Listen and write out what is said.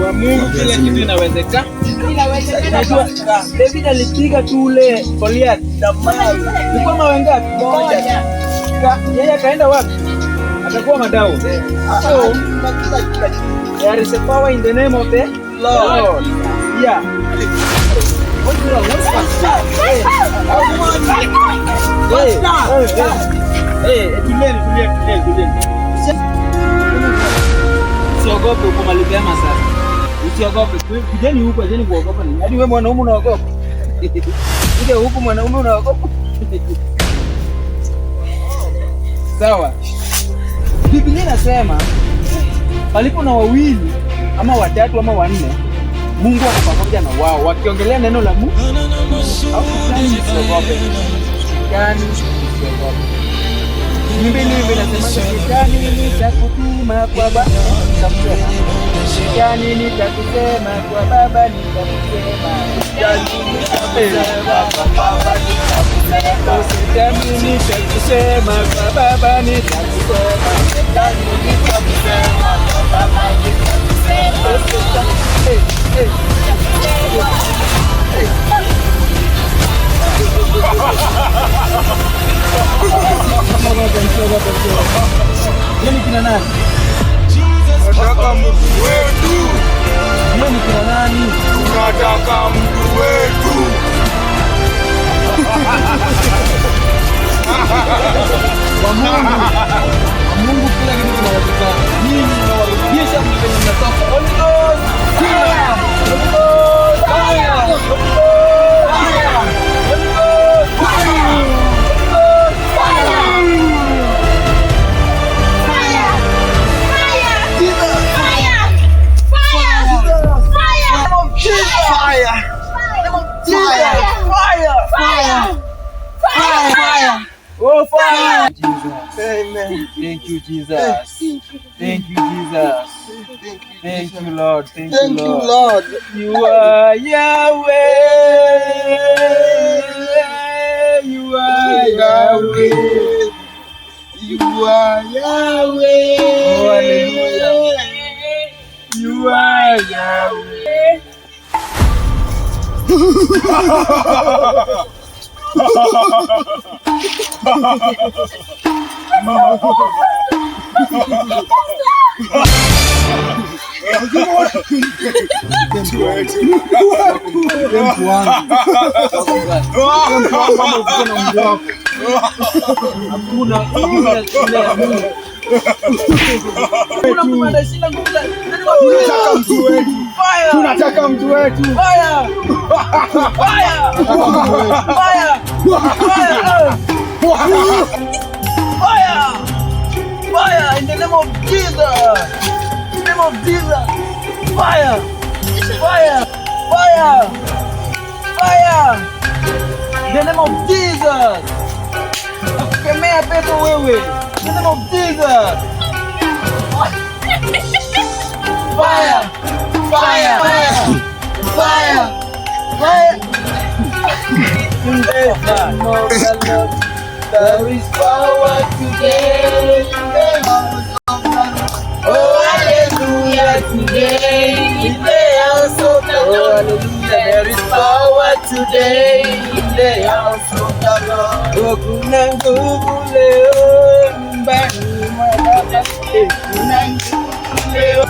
Kwa Mungu kila kitu inawezekana. Inawezekana. Unajua David alipiga tu ule Goliath na mawe. Ilikuwa mawe ngapi? Moja. Yeye akaenda wapi? Akakuwa madao. So there is a power in the name of the Lord. Yeah. What's wrong? What's wrong? Hey, hey, hey, hey, tulieni, tulieni, tulieni, tulieni. Usiogope, uko mahali pema sasa. Usiogope. Kujeni huku, acheni kuogopa. Hadi wewe mwanaume unaogopa. Kuja huku mwanaume unaogopa. Sawa. Biblia inasema palipo na wawili ama watatu ama wanne, Mungu ako pamoja na wao wakiongelea neno la Mungu. Au usiogope. Shetani usiogope. Niimbe nasema, "Shetani nitakutuma kwa baba, Shetani nitakusema kwa baba, nitakusema. Shetani nitakusema kwa baba, nitakusema. Shetani nitakusema kwa baba, nitakusema. Shetani nitakusema kwa baba, nitakusema." Hey, hey, hey. Msiogope, msiogope, msiogope. Nyinyi kina nani? Tunataka mtu wetu. Nyinyi kina nani? Tunataka mtu wetu. Kwa Mungu kila kitu kinawezekana. Nyinyi mnawarudisha mle penye mnatoka. Holy Ghost, fire! Holy Ghost, fire! Holy Ghost, fire! Holy Ghost, fire! Holy Ghost, fire! Fire! Fire! Fire! Fire! Fire! Fire. Fire! Fire! Fire! Fire! Oh, fire! Jesus. Amen. Thank you, Jesus. Thank you, Jesus. Thank you, Lord. Thank you, Thank you, Lord. Lord. You are Yahweh. You are Yahweh. You are Yahweh. Oh, hallelujah. You are Yahweh. Mtu wangu. Hakuna nguvu ya Mungu. Hakuna mtu anashinda nguvu za Tunataka mtu wetu. Fire! Tunataka mtu wetu. Fire! Fire! Fire! Fire! Fire! Fire! In the name of Jesus! In the name of Jesus! Fire! Fire! Fire! Fire! In the name of Jesus! Nakukemea pepo wewe! In the name of Jesus! Fire! Fire! Fire! Fire! Fire! In the name of the Lord, there is power today. In the house of the Lord. Oh, hallelujah, today. In the house of the Lord. Oh, hallelujah, there is power today. In the house of the Lord. Oh, kuna nguvu leo nyumbani mwa Baba. Kuna nguvu leo.